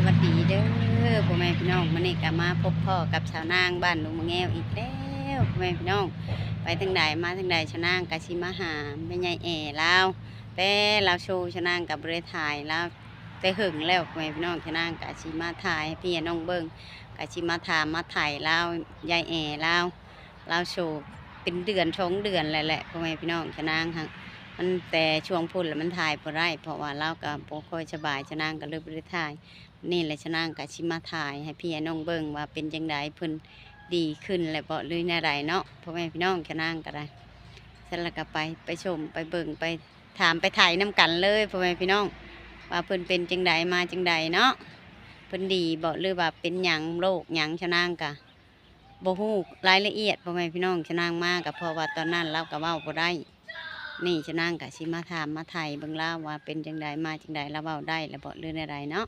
ສະຫວັດດີເດີພໍ່ແມ່ພີ່ນ້ອງ, ມື້ນີ້ກໍມາພົບພໍ້ກັບຊາວນາງບ້ານດົງມະແງວອີກແລ້ວພໍ່ແມ່ພີ່ນ້ອງ. ໄປທາງໃດມາທາງໃດ ຊາວນາງກໍຊິມາຫາແມ່ໃຫຍ່ແອລາວ, ແຕ່ລາວໂຊ ຊາວນາງກໍບໍ່ໄດ້ຖ່າຍລາວແຕ່ເຫິງແລ້ວພໍ່ແມ່ພີ່ນ້ອງ. ຊາວນາງກໍຊິມາຖ່າຍໃຫ້ພີ່ໃຫ້ນ້ອງເບິ່ງ, ກໍຊິມາຖາມມາໄຖ່ລາວ ຍາຍແອລາວ. ລາວໂສເປັນເດືອນສອງເດືອນແລ້ວແຫຼະພໍ່ແມ່ພີ່ນ້ອງ. ຊະນາງຫັ້ນ ມັນແຕ່ຊ່ວງພຸ້ນລະມັນຖ່າຍບໍ່ໄດ້ ເພາະວ່າລາວກໍບໍ່ຄ່ອຍສະບາຍ, ຊະນາງກໍເລີຍບໍ່ໄດ້ຖ່າຍ. ນີ້ແຫຼະ ຊະນາງກໍຊິມາຖ່າຍໃຫ້ພີ່ໃຫ້ນ້ອງເບິ່ງວ່າເປັນຈັ່ງໃດ, ເພິ່ນດີຂຶ້ນແລ້ວບໍ່ ຫຼືແນວໃດເນາະ ພໍ່ແມ່ພີ່ນ້ອງ. ຊະນາງກໍໄດ້ ຊັ້ນລະກໍໄປ ໄປຊົມ ໄປເບິ່ງ ໄປຖາມ ໄປໄຖ່ນຳກັນເລີຍ ພໍ່ແມ່ພີ່ນ້ອງ ວ່າເພິ່ນເປັນຈັ່ງໃດ ມາຈັ່ງໃດເນາະ, ເພິ່ນດີບໍ່ ຫຼືວ່າເປັນຫຍັງ ໂລກຫຍັງ. ຊະນາງກໍ ບໍ່ຮູ້ລາຍລະອຽດ ພໍ່ແມ່ພີ່ນ້ອງ. ຊະນາງມາກໍເພາະວ່າຕອນນັ້ນລາວກໍເວົ້າບໍ່ໄດ້. ນີ້ຊະນາງກໍຊິມາຖາມມາໄຖ່ເບິ່ງລາວວ່າເປັນຈັ່ງໃດ ມາຈັ່ງໃດ, ລາວເວົ້າໄດ້ແລ້ວບໍ່ ຫຼືແນວໃດເນາະ.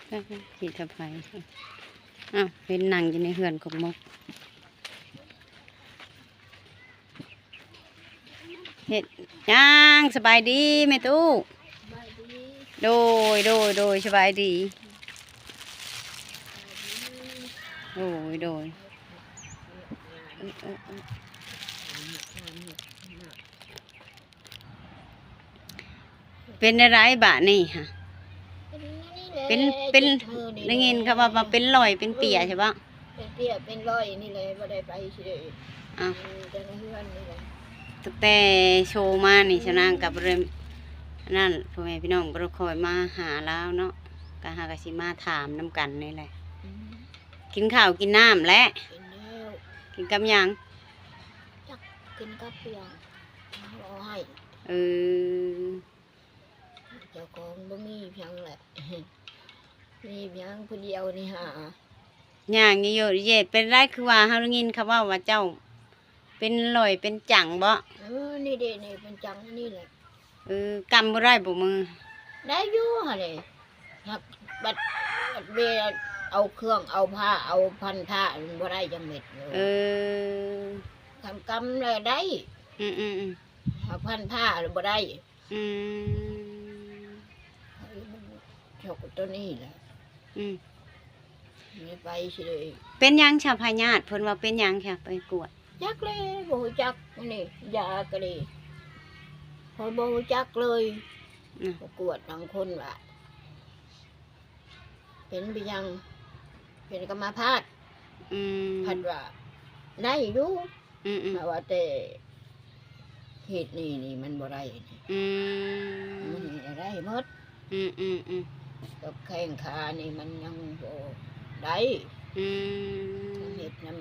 ເອີ ຂີ້ຕະໄພ ອ້າວ ເຫັນນັ່ງຢູ່ໃນເຮືອນຂອງມົກ ເຮັດຫຍັງ? ສະບາຍດີແມ່ຕູ້. ໂດຍ ໂດຍ ໂດຍ ສະບາຍດີ. ໂດຍ ໂດຍ. ເປັນແນວໃດບາດນີ້ຫະ? ເປັນ ເປັນ ໄດ້ຍິນເຂົາເວົ້າວ່າເປັນລອຍເປັນເປຍໃຊ່ບໍ່? ເປັນເປຍເປັນລອຍນີ້ແຫຼະ ບໍ່ໄດ້ໄປໃສເລີຍ. ອ້າວ ຢູ່ແຕ່ໃນເຮືອນນີ້ແຫຼະ. ຕັ້ງແຕ່ໂຊມານີ້ ຊະນາງກໍບໍ່ໄດ້ ອັນນັ້ນ ພໍ່ແມ່ພີ່ນ້ອງ ບໍ່ໄດ້ຄ່ອຍມາຫາລາວເນາະ, ກໍຫາກໍຊິມາຖາມນຳກັນນີ້ແຫຼະ. ອືມ ກິນເຂົ້າກິນນ້ຳແລ້ວ? ກິນແລ້ວ. ກິນກັບຫຍັງ? ຈັກກິນກັບຫຍັງ ເອົາໃຫ້. ເອີ ເຈົ້າຂອງບໍ່ມີຫຍັງແຫຼະ ມີຫຍັງຜູ້ດຽວນີ້ຫາ ຍ່າງຢູ່ເຢດ. ເປັນໄດ ຄືວ່າເຮົາໄດ້ຍິນເຂົາເວົ້າວ່າເຈົ້າເປັນລອຍເປັນຈັງບໍ? ເອີ ນີ້ເດ ນີ້ເປັນຈັງນີ້ແຫຼະ. ເອີ ກຳບໍ່ໄດ້ບໍມື? ໄດ້ຢູ່ຫັ້ນເດ ຫັກບັດ ບັດເວລາເອົາເຄື່ອງເອົາຜ້າ ເອົາພັນຜ້າ ມັນບໍ່ໄດ້ຈັກເມັດເລີຍ. ເອີ ກຳ ກຳແລ້ວໄດ້. ອືມໆໆ ຫາກພັນຜ້າແລ້ວບໍ່ໄດ້. ອືມ ເຈົ້າກໍຕົວນີ້ແຫຼະ. ອືມ ໄປຊິເລີຍ. ເປັນຫຍັງຊະ ພະຍາດ ເພິ່ນວ່າເປັນຫຍັງຊະ ໄປກວດ? ຈັກແລ້ວ ບໍ່ຮູ້ຈັກ. ນີ້ຢາກໍດີ ຂ້ອຍບໍ່ຮູ້ຈັກເລີຍ. ອືມ ໄປກວດນຳຄົນວ່າ ເປັນໄປຫຍັງ ເປັນກຳມະພາດ. ອືມ ພັດວ່າໄດ້ຢູ່. ອືມໆ ຖ້າວ່າແຕ່ເຮັດນີ້ນີ້ມັນບໍ່ໄດ້. ອືມ ມັນໄດ້ໝົດ. ອືມໆໆ ກັບແຂ້ງຂານີ້ມັນຍັງບໍ່ໄດ້. ອືມ ເຮັດນຳ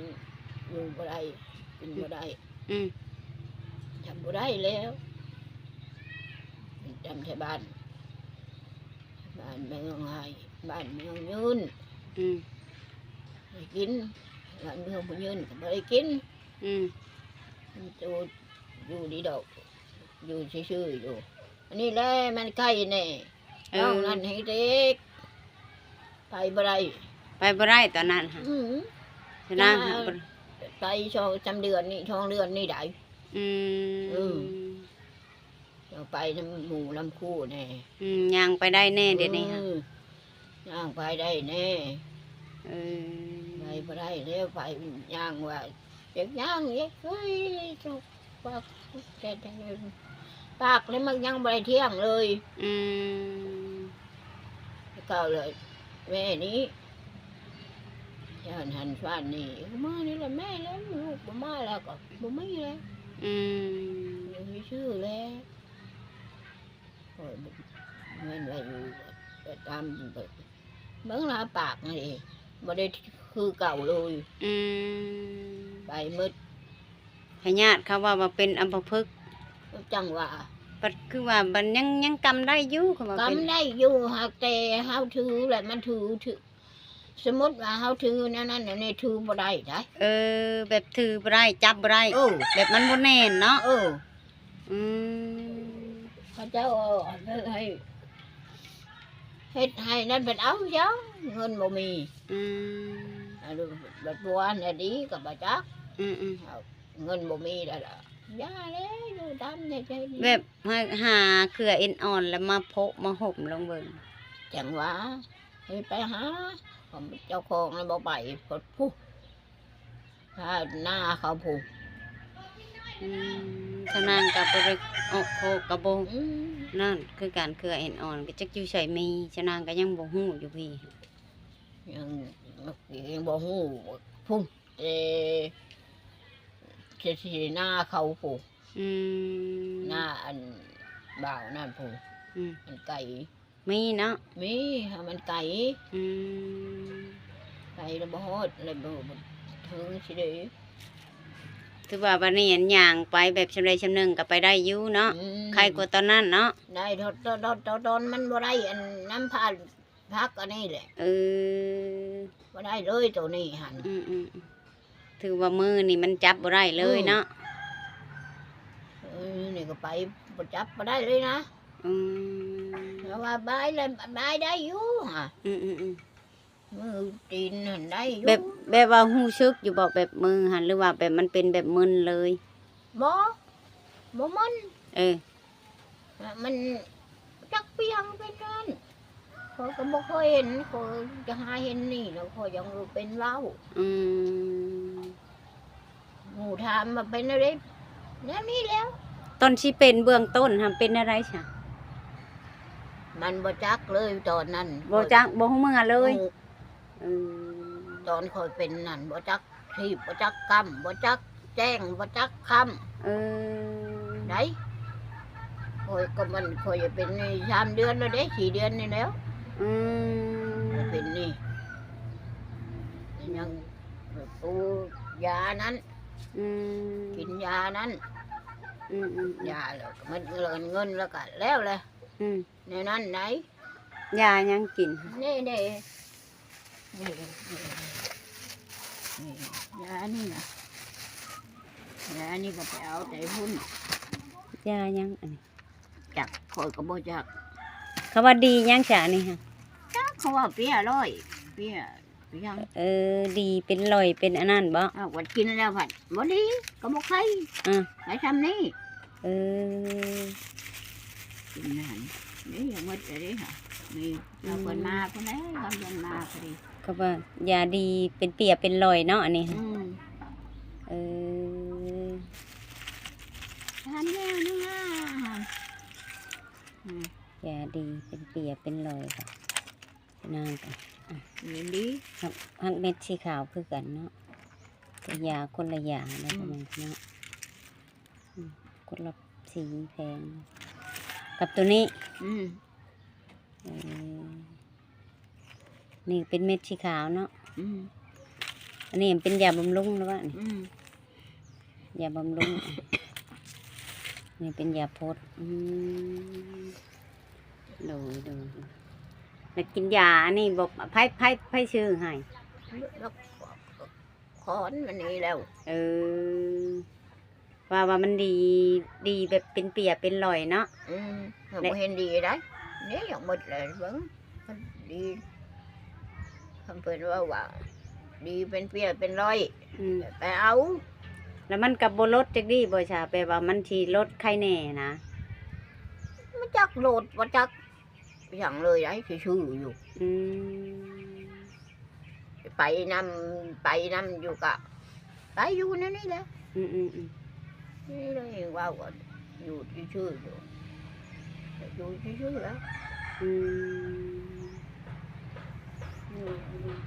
ຢູ່ບໍ່ໄດ້ ກິນບໍ່ໄດ້. ອືມ ຈຳບໍ່ໄດ້ແລ້ວ ຈຳແຕ່ບ້ານ ບ້ານແມ່ນ້ອງໄຮ ບ້ານແມ່ນ້ອງຍືນ. ອືມ ໄດ້ກິນ ບ້ານແມ່ນ້ອງຍືນກໍບໍ່ໄດ້ກິນ. ອືມ ມັນໂຕຢູ່ດີດອກ ຢູ່ຊື່ໆຢູ່. ອັນນີ້ແຫຼະມັນໄຂ້ແດ່. ເອີ ນ້ອງນັ້ນໃຫ້ເດັກ ໄປບໍ່ໄດ້ ໄປບໍ່ໄດ້ຕອນນັ້ນຫະ. ອືມ ຊະນາງ ໄປສອງສາມເດືອນນີ້ ສອງເດືອນນີ້ໄດ. ອືມ ເອີ ເອົາໄປນຳໝູ່ນຳຄູ່ແດ່. ອືມ ຍ່າງໄປໄດ້ແດ່ດຽວນີ້ຫະ. ເອີ ຍ່າງໄປໄດ້ແດ່. ເອີ ໄປບໍ່ໄດ້ແລ້ວ ໄປຍ່າງວ່າຢາກຍ່າງ ຢາກເຄີຍ ປາກແຕ່ ປາກນີ້ມັນຍັງບໍ່ໄດ້ທ່ຽງເລີຍ. ອືມ ແຕ່ເກົ່າເລີຍ ແມ່ນີ້ ຢ້ານຫັ້ນຟານນີ້ ມື້ນີ້ລະແມ່ແລ້ວ ລູກບໍ່ມາແລ້ວກໍບໍ່ມີແລ້ວ. ອືມ ຢູ່ຊື່ໆແລ້ວ. ຂ້ອຍແມ່ນວ່າຢູ່ໄປຕາມເບິ່ງລາວປາກນີ້ ບໍ່ໄດ້ຄືເກົ່າເລີຍ. ອືມ ໄປໝົດ. ພະຍາດເຂົາເວົ້າວ່າເປັນອັມພະພຶກ. ຈັ່ງວ່າ ບັດຄືວ່າບັດຍັງ ຍັງກຳໄດ້ຢູ່ ເຂົາວ່າ ກຳໄດ້ຢູ່ ຫາກແຕ່ເຮົາຖືແຫຼະ ມັນຖື ຖື ສົມມຸດວ່າເຮົາຖືແນວນັ້ນແນວນີ້ ຖືບໍ່ໄດ້ໄດ. ເອີ ແບບຖືບໍ່ໄດ້ ຈັບບໍ່ໄດ້. ເອີ ແບບມັນບໍ່ແໜ້ນເນາະ. ເອີ ອືມ ເຂົາເຈົ້າເອົາໃຫ້ ເຮັດໃຫ້ນັ້ນເພິ່ນເອົາຫຍັງ ເງິນບໍ່ມີ. ອືມ ອັນບັດຜົວຫັ້ນນະດີກໍບໍ່ຈັກ. ອືມໆ ເອົາເງິນບໍ່ມີແລ້ວລະ ຢ່າແລ້ວ ຢູ່ຕາມໃຈໆ ແບບ ຫາ ຫາເຄືອເອັນອ່ອນແລ້ວມາໂພະມາຫົ່ມລົງເບິ່ງ. ຈັ່ງວ່າ ໃຫ້ໄປຫາ ເຈົ້າຂອງລະບໍ່ໄປພຸ້ນ ຫານາເຂົາພຸ້ນ. ອືມ ຊະນາງກໍບໍ່ໄດ້ອອກໂຄກ ກໍບໍ່ ອືມ ນັ້ນຄືກັນ ເຄືອເອັນອ່ອນກໍຈັກຢູ່ໃສມີ ຊະນາງກໍຍັງບໍ່ຮູ້ຢູ່ພີ້ ຍັງ ຍັງບໍ່ຮູ້ພຸ້ນ ເອີ ເຂດທີ່ນາເຂົາພຸ້ນ. ອືມ ນາອັນບ່າວນັ້ນພຸ້ນ. ອືມ ມັນໄກ ມີເນາະ ມີ ຫາມັນໄກ. ອືມ ໄກລະບໍ່ຮອດ ລະບໍ່ ບໍ່ເຖິງຊິເດ. ຖືວ່າບັດນີ້ ອັນ ຍ່າງໄປແບບຊ່ຳໃດຊ່ຳໜຶ່ງກໍໄປໄດ້ຢູ່ເນາະ. ອືມ ໄຄກວ່າຕອນນັ້ນເນາະ ໄດ້ ຕອນ ຕອນ ຕອນ ຕອນມັນບໍ່ໄດ້ ອັນ ນ້ຳພັກ ພັກອັນນີ້ແຫຼະ. ເອີ ບໍ່ໄດ້ເລີຍໂຕນີ້ຫັ້ນ. ອືມໆ ຖືວ່າມືນີ້ມັນຈັບບໍ່ໄດ້ເລີຍເນາະ. ອືມ ເອີ ນີ້ກໍໄປບໍ່ຈັບບໍ່ໄດ້ເລີຍນະ. ອືມ ແຕ່ວ່າບາຍລະບາຍໄດ້ຢູ່ຫະ. ອືມໆໆ ມືຕີນຫັ້ນໄດ້ຢູ່ ແບບ ແບບວ່າຮູ້ສຶກຢູ່ບໍ່ ແບບມືຫັ້ນ ຫຼືວ່າແບບມັນເປັນແບບມຶນເລີຍ? ບໍ່ ບໍ່ມຶນ. ເອີ ມັນຈັກເປັນຫຍັງເປັນນັ້ນ ຂ້ອຍກໍບໍ່ເຄີຍເຫັນ ຂ້ອຍຈະຫາເຫັນນີ້ແລ້ວ ຂ້ອຍຍັງເປັນເວົ້າ. ອືມ ໝູ່ຖາມວ່າເປັນແນວໃດ ແນວນີ້ແລ້ວ. ຕອນຊິເປັນເບື້ອງຕົ້ນຫັ້ນເປັນແນວໃດຊະ? ມັນບໍ່ຈັກເລີຍຕອນນັ້ນ ບໍ່ຈັກ ບໍ່ຮູ້ເມືອເລີຍ. ອືມ ຕອນຂ້ອຍເປັນນັ້ນ ບໍ່ຈັກ ທີ່ບໍ່ຈັກຄ່ຳ ບໍ່ຈັກແຈ້ງ ບໍ່ຈັກຄ່ຳ. ເອີ ໄດ ຂ້ອຍກໍມັນ ຂ້ອຍຈະເປັນນີ້ສາມເດືອນແລ້ວເດ້ ສີ່ເດືອນນີ້ແລ້ວ. ອືມ ເປັນນີ້ ຍັງ ປູຢານັ້ນ. ອືມ ກິນຢານັ້ນ. ອືມໆໆ ຢາແລ້ວກໍໝົດເງິນ ເງິນແລ້ວກໍແລ້ວແຫຼະ. ອືມ ແນວນັ້ນໃດ. ຢາຫຍັງກິນ? ນີ້ເດ້ ນີ້ ນີ້ ນີ້ ຢາອັນນີ້ນະ ຢາອັນນີ້ກໍໄປເອົາແຕ່ພຸ້ນ. ຢາຫຍັງອັນນີ້? ຈັກ ຂ້ອຍກໍບໍ່ຈັກ. ເຂົາວ່າດີຫຍັງຊະອັນນີ້ຫະ? ຈັກ ເຂົາວ່າເປຍຮ້ອຍ ເປຍ ເປັນຫຍັງ? ເອີ ດີເປັນຫຼອຍເປັນອັນນັ້ນບໍ? ເອົາ ກວດກິນແລ້ວພັດບໍ່ດີ ກໍບໍ່ໄຄ. ອືມ ໄຄຊ່ຳນີ້. ເອີ ກິນນັ້ນນີ້ຍັງໝົດເລີຍເດ້ຫະ. ນີ້ ອືມ ເອົາເພິ່ນມາພຸ້ນແຫຼະ ເອົາເພິ່ນມາພໍດີ. ເຂົາວ່າຢາດີເປັນເປຍເປັນຫຼອຍເນາະ ອັນນີ້. ອືມ ເອີ ທານແລ້ວນີ້ຫະ. ອືມ ຢາດີເປັນເປຍເປັນຫຼອຍກໍ ນາງກໍ ອືມ ນີ້ດີ ຮັກ ຮັກເມັດສີຂາວຄືກັນເນາະ ແຕ່ຢາຄົນລະຢານະ ອືມ ເນາະ. ອືມ ຄົນລະສີແພງກັບໂຕນີ້. ອືມ ເອີ ນີ້ເປັນເມັດສີຂາວເນາະ. ອືມ ອັນນີ້ເປັນຢາບຳລຸງແລ້ວວະນີ້? ອືມ ຢາບຳລຸງ ນີ້ເປັນຢາພົດ. ອືມ ໂດຍ ໂດຍ ແລ້ວກິນຢາອັນນີ້ບໍ່ ໃຜ ໃຜ ໃຜຊື້ໃຫ້? ຂອນມັນນີ້ແລ້ວ. ເອີ ວ່າ ວ່າມັນດີ ດີແບບເປັນເປຍເປັນຫຼອຍເນາະ. ອືມ ເຮົາບໍ່ເຫັນດີໃດ ນີ້ຍັງໝົດແລ້ວເບິ່ງ ມັນດີ ຄຳເພິ່ນເວົ້າວ່າດີເປັນເປຍເປັນຫຼອຍ. ອືມ ໄປເອົາ ແລ້ວມັນກໍບໍ່ລົດຈັກດີ້ບໍ່ຊະ ແປວ່າມັນຊິລົດໄຄແນ່ນະ. ບໍ່ຈັກໂລດ ບໍ່ຈັກຫຍັງເລີຍໃດ ຊື່ໆຢູ່. ອືມ ໄປນຳ ໄປນຳຢູ່ກະໄປຢູ່ແນວນີ້ແຫຼະ. ອືມໆໆ ນີ້ເລີຍເວົ້າວ່າຢູ່ຊື່ໆຢູ່ ຢູ່ຊື່ໆແຫຼະ. ອືມ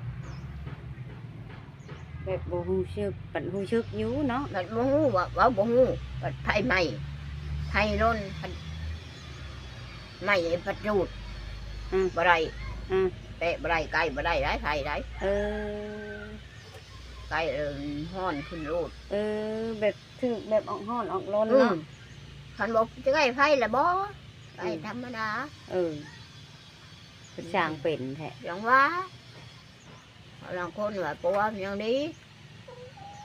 ແບບບໍ່ຮູ້ສຶກ ບັດຮູ້ສຶກຢູ່ເນາະ ບັດບໍ່ຮູ້ວ່າ ເວົ້າບໍ່ຮູ້ ບັດໄຟໄໝ້ ໄຟລົນ ບັດໄໝ້ ບັດຈູດ ອືມ ບໍ່ໄດ້ ອືມ ແຕະບໍ່ໄດ້ ໃກ້ບໍ່ໄດ້ ໄດ້ໄຟໄດ້. ເອີ ໃກ້ ເອີ ຮ້ອນຂຶ້ນໂລດ. ເອີ ແບບຖືກແບບອອກຮ້ອນອອກລົນເນາະ. ອືມ ຄັນບໍ່ໃກ້ໄຟລະບໍ່ ໄຟ ອືມ ທຳມະດາ. ເອີ ເພິ່ນຊ່າງເປັນແທ້ ຈັ່ງວ່າ ລາງຄົນວ່າຜົວຍັງດີ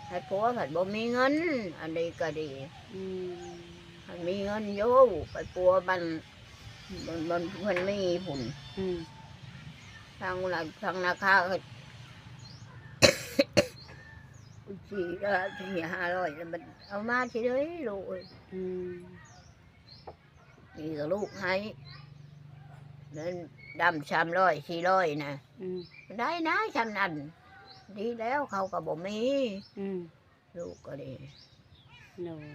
ໃຫ້ຜົວພັດບໍ່ມີເງິນ ອັນນີ້ກໍດີ. ອືມ ຄັນມີເງິນຢູ່ ໄປປົວມັນ ມັນ ມັນ ມັນມີພຸ້ນ. ອືມ ທາງລະ ທາງນາຄາກໍສີ່ຮ້ອຍ ສີ່ຫ້າຮ້ອຍ ແລ້ວມັນເອົາມາຊິເລີຍລູກເອີຍ. ອືມ ນີ້ກໍລູກໃຫ້ ນັ້ນດຳສາມຮ້ອຍ ສີ່ຮ້ອຍນະ. ອືມ ໄດ້ນະຊ່ຳນັ້ນ ດີແລ້ວ ເຂົາກໍບໍ່ມີ. ອືມ ລູກກໍດີ ໂດຍ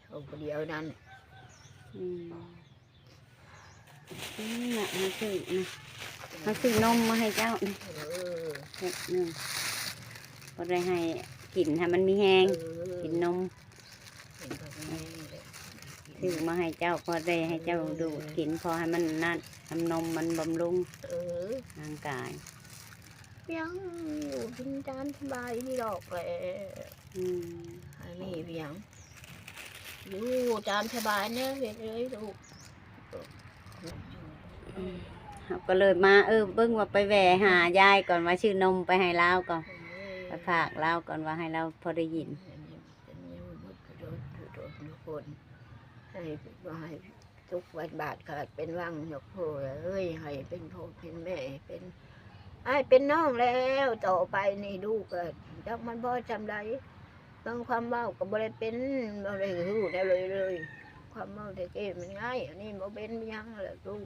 ເອົາຜູ້ດຽວນັ້ນ. ອືມ ອືມ ນະ ເຮົາຊື້ນະ ເຮົາຊື້ນົມມາໃຫ້ເຈົ້ານີ້ ເອີ ແພັກໜຶ່ງ ພໍໄດ້ໃຫ້ກິນ ໃຫ້ມັນມີແຮງ ເອີ ກິນນົມ ເປັນພະແມ່ແຫຼະ ຊື້ມາໃຫ້ເຈົ້າ ພໍໄດ້ໃຫ້ເຈົ້າ ເອີ ດູດກິນ ພໍໃຫ້ມັນນັ້ນ ນ້ຳນົມມັນບຳລຸງ ເອີ ຮ່າງກາຍ. ຍັງຢູ່ກິນຕາມສະບາຍນີ້ດອກແຫຼະ. ອືມ ອັນນີ້ຫຍັງ ຢູ່ຕາມສະບາຍແນວເຮັດເອີຍລູກ. ອືມ ເຮົາກໍເລີຍມາ ເອີ ເບິ່ງວ່າໄປແວ່ຫາຍາຍກ່ອນ ວ່າຊື້ນົມໄປໃຫ້ລາວກ່ອນ ເອີ ໄປຝາກລາວກ່ອນ ວ່າໃຫ້ລາວພໍໄດ້ກິນ. ໃຫ້ບໍ່ໃຫ້ ຕົກວັດບາດຂາດເປັນວັງ ຍົກໂພເອີຍ ໃຫ້ເປັນພໍ່ເປັນແມ່ ເປັນອ້າຍເປັນນ້ອງແລ້ວ ຕໍ່ໄປນີ້ລູກກໍຈັກມັນພໍຊ່ຳໃດ. ບາງຄວາມເວົ້າກໍບໍ່ໄດ້ເປັນ ບໍ່ໄດ້ຮູ້ແນວເລີຍເລີຍ. ຄວາມເວົ້າແຕ່ເກມັນງ່າຍ ອັນນີ້ບໍ່ເປັນຫຍັງແລ້ວລູກ.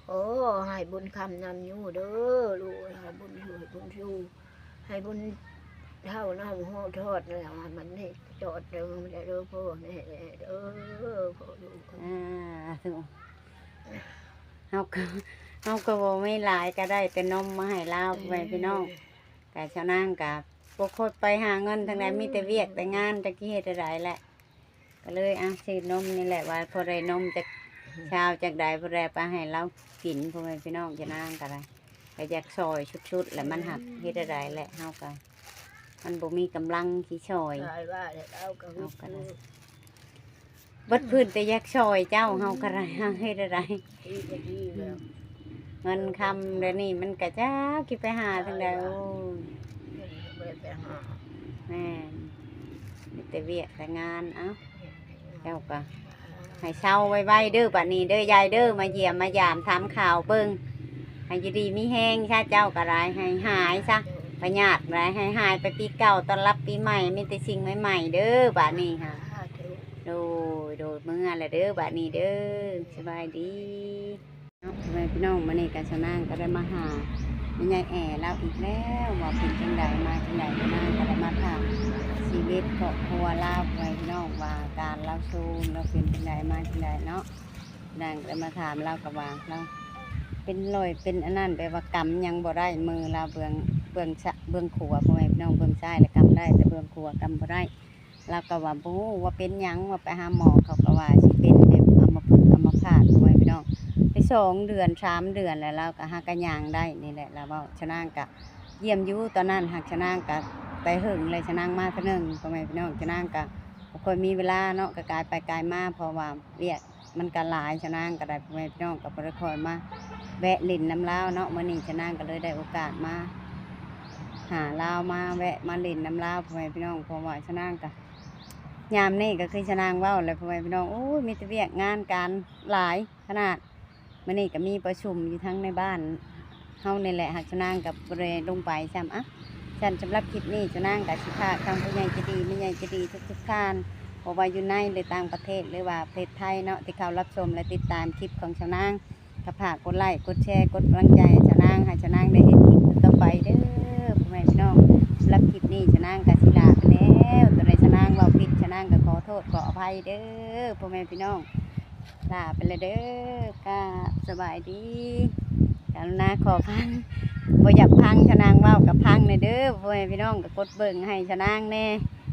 ໂອ້ ໃຫ້ບຸນຄຳນຳຢູ່ເດີລູກ ໃຫ້ບຸນຢູ່ ໃຫ້ບຸນຢູ່ ໃຫ້ບຸນເທົ່ານ້ອງໂຮທອດແລ້ວ ໃຫ້ມັນນີ້ຈອດເດີ ເດີພໍ່ແມ່ເດີ ພໍ່ລູກ. ສາທຸ. ເຮົາກໍ ເຮົາກໍບໍ່ມີຫຼາຍ ກໍໄດ້ແຕ່ນົມມາໃຫ້ລາວ ເອີ ໄວ້ພີ່ນ້ອງ. ແຕ່ຊາວນາງກໍບໍ່ຄ່ອຍໄປຫາເງິນທາງໃດ ມີແຕ່ວຽກແຕ່ງານ ຈັກຊິເຮັດແນວໃດແຫຼະ. ກໍເລີຍ ອ່ະ ຊື້ນົມນີ້ແຫຼະ ວ່າພໍໄດ້ນົມຈັກຊາວຈັກໃດ ພໍໄດ້ໄປໃຫ້ລາວກິນ ພໍ່ແມ່ພີ່ນ້ອງ. ຊາວນາງກໍໄດ້ ກໍຢາກຊ່ອຍສຸດໆ ແລ້ວມັນຫາກເຮັດແນວໃດແຫຼະ ເຮົາກໍ ມັນບໍ່ມີກຳລັງຊິຊ່ອຍ. ເຮົາກໍໄດ້ ເບິດພື້ນແຕ່ຢາກຊ່ອຍເຈົ້າ ເຮົາກໍໄດ້ ເຮົາເຮັດແນວໃດ. ເງິນຄຳດຽວນີ້ມັນກະຈັກຊິໄປຫາທາງໃດ. ໂອ້ຍ ແມ່ນ ມີແຕ່ວຽກແຕ່ງານ. ເອົ້າ ເຈົ້າກະໃຫ້ເຊົາໄວໆເດີ ບາດນີ້ເດີ ຍາຍເດີ ມາຢ້ຽມມາຢາມຖາມຂ່າວເບິ່ງ ໃຫ້ຢູ່ດີມີແຮງຊະ ເຈົ້າກະໄດ້ ໃຫ້ຫາຍຊະ ພະຍາດກະໄດ້ ໃຫ້ຫາຍໄປປີເກົ່າ ຕ້ອນຮັບປີໃໝ່ ມີແຕ່ສິ່ງໃໝ່ໆເດີ ບາດນີ້ຫາ. ໂດຍ ໂດຍ ເມືອແລ້ວເດີ ບາດນີ້ເດີ ສະບາຍດີ. ເນາະ ພໍ່ແມ່ພີ່ນ້ອງ ມື້ນີ້ກໍຊາວນາງກໍໄດ້ມາຫາແມ່ໃຫຍ່ແອລາວອີກແລ້ວ ວ່າເປັນຈັ່ງໃດ ມາຈັ່ງໃດ ຊາວນາງກໍໄດ້ມາຖາມຊີວິດຄອບຄົວລາວ ພໍ່ແມ່ພີ່ນ້ອງ ວ່າການລາວໂຊນ ລາວເປັນຈັ່ງໃດ ມາຈັ່ງໃດເນາະ. ນາງກໍໄດ້ມາຖາມລາວ ກໍວ່າລາວເປັນລອຍ ເປັນອັນນັ້ນ ແບບວ່າກຳຫຍັງບໍ່ໄດ້ ມືລາວເບື້ອງ ເບື້ອງຊະ ເບື້ອງຂວາ ພໍ່ແມ່ພີ່ນ້ອງ ເບື້ອງຊ້າຍລະກຳໄດ້ ແຕ່ເບື້ອງຂວາກຳບໍ່ໄດ້. ລາວກໍວ່າບໍ່ຮູ້ວ່າເປັນຫຍັງ ວ່າໄປຫາໝໍ ເຂົາກໍວ່າຊິເປັນແບບອຳມະພຶກອຳມະພາດ ພໍ່ແມ່ພີ່ນ້ອງ ໄດ້ສອງເດືອນສາມເດືອນແລ້ວ ລາວກໍຫາກະຍ່າງໄດ້ນີ້ແຫຼະ ລາວເວົ້າ. ຊາວນາງກະຢ້ຽມຢູ່ຕອນນັ້ນ ຫາກຊາວນາງກະໄປເຫິງແລ້ວ ຊາວນາງມາເທື່ອໜຶ່ງ ພໍ່ແມ່ພີ່ນ້ອງ. ຊາວນາງກະບໍ່ຄ່ອຍມີເວລາເນາະ ກະກາຍໄປກາຍມາ ເພາະວ່າວຽກ ມັນກະຫຼາຍ ຊາວນາງກະໄດ້ ພໍ່ແມ່ພີ່ນ້ອງ ກະບໍ່ໄດ້ຄ່ອຍມາແວະຫຼິ້ນນຳລາວເນາະ. ມື້ນີ້ຊາວນາງກະເລີຍໄດ້ໂອກາດມາຫາລາວ ມາແວະມາຫຼິ້ນນຳລາວ ພໍ່ແມ່ພີ່ນ້ອງ. ເພາະວ່າຊາວນາງກະ ຍາມນີ້ກະຄືຊາວນາງເວົ້າແຫຼະ ພໍ່ແມ່ພີ່ນ້ອງ ໂອ້ຍ ມີແຕ່ວຽກງານການຫຼາຍຂະໜາດ. ມື້ນີ້ກະມີປະຊຸມຢູ່ທັງໃນບ້ານເຮົານີ້ແຫຼະ ຫາກຊາວນາງກະບໍ່ໄດ້ລົງໄປຊ້ຳ. ອະ ຊັ້ນສຳລັບຄລິບນີ້ ຊາວນາງກະຊິພາກທັງຜູ້ໃຫຍ່ໃຈດີ ແມ່ໃຫຍ່ໃຈດີທຸກໆທ່ານ ບໍ່ວ່າຢູ່ໃນ ຫຼື ຕ່າງປະເທດ ຫຼືວ່າປະເທດໄທເນາະ ທີ່ເຂົ້າຮັບຊົມ ແລະ ຕິດຕາມຄລິບຂອງຊາວນາງ ກໍຝາກກົດໄລ້ ກົດແຊ ກົດກຳລັງໃຈໃຫ້ຊາວນາງ ໃຫ້ຊາວນາງໄດ້ເຮັດຄລິບຕໍ່ໄປເດີ ພໍ່ແມ່ພີ່ນ້ອງ. ສຳລັບຄລິບນີ້ ຊາວນາງກໍຊິລາໄປແລ້ວ ຕົວໃດຊາວນາງເວົ້າຜິດ ຊາວນາງກໍຂໍໂທດຂໍອະໄພເດີ ພໍ່ແມ່ພີ່ນ້ອງ. ລາໄປແລ້ວເດີ ກາບສະບາຍດີ. ກະລຸນາຂໍຟັງ ບໍ່ຢາກຟັງຊາວນາງເວົ້າກໍຟັງແດ່ເດີ ພໍ່ແມ່ພີ່ນ້ອງ ກໍກົດເບິ່ງໃຫ້ຊາວນາງແດ່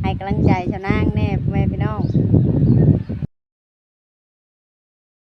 ໃຫ້ກຳລັງໃຈຊາວນາງແດ່ ພໍ່ແມ່ພີ່ນ້ອງ.